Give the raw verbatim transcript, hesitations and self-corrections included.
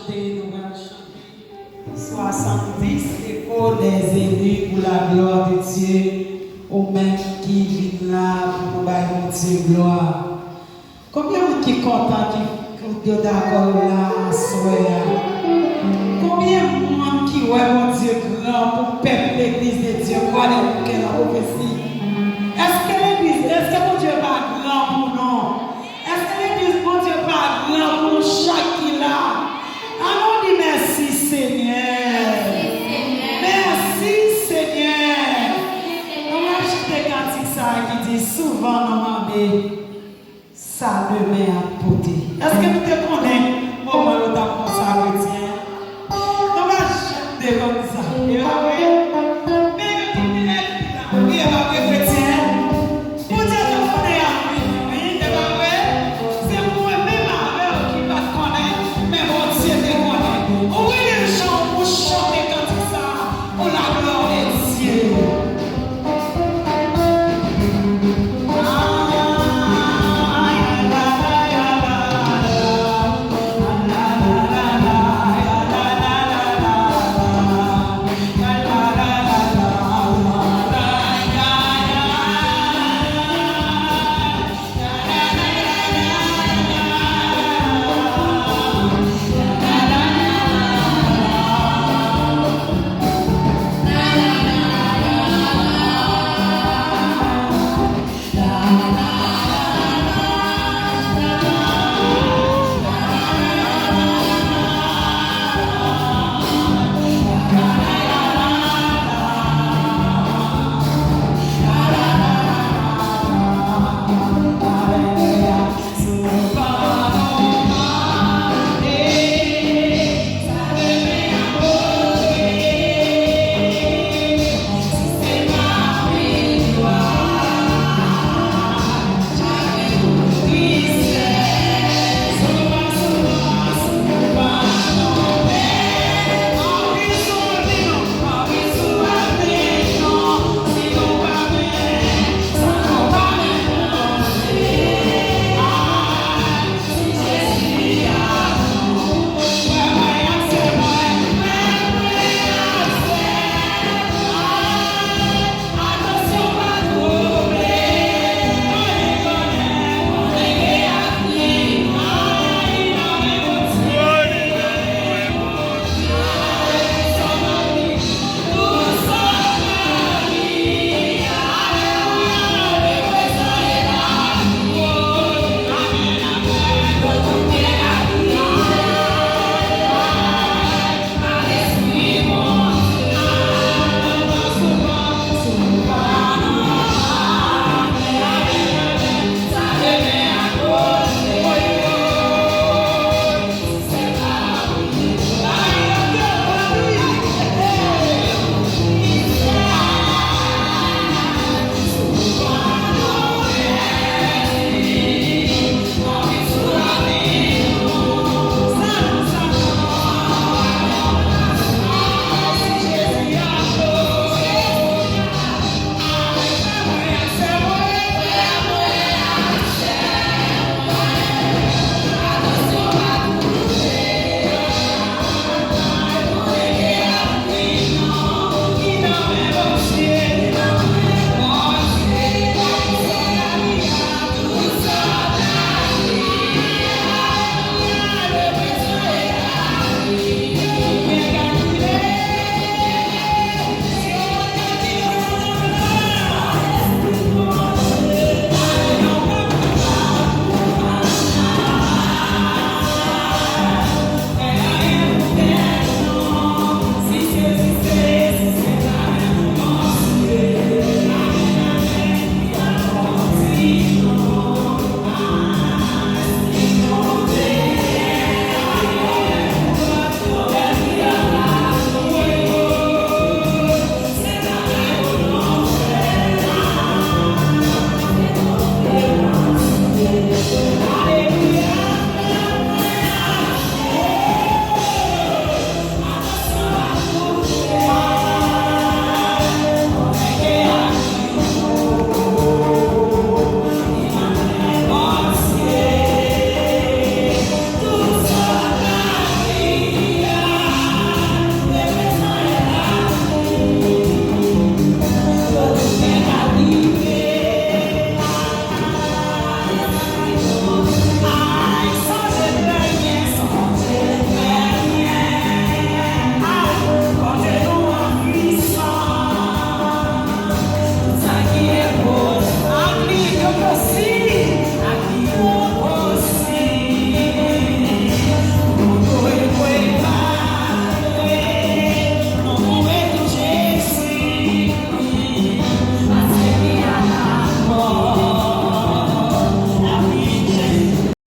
Nou pral chante swasanndis, Echo des élus pour la gloire de Dieu, ou menm ki vin la pou nou bay Bondye glwa. Konbyen moun ki kontan ki, ki yo dakò yo la aswè a? Konbyen moun ki wè Bondye gran pou pèp legliz de Dieu, kwè de bouke nan pwofesi? Èske legliz, èske Bondye pa gran pou nou? Èske legliz Bondye pa gran pou nou chak ki la? Ann nou di mèsi Senyè. Mèsi Senyè. Nou ap chante kantik sa a ki di souvan nou mande, sa demen ap pote. Èske nou te konnen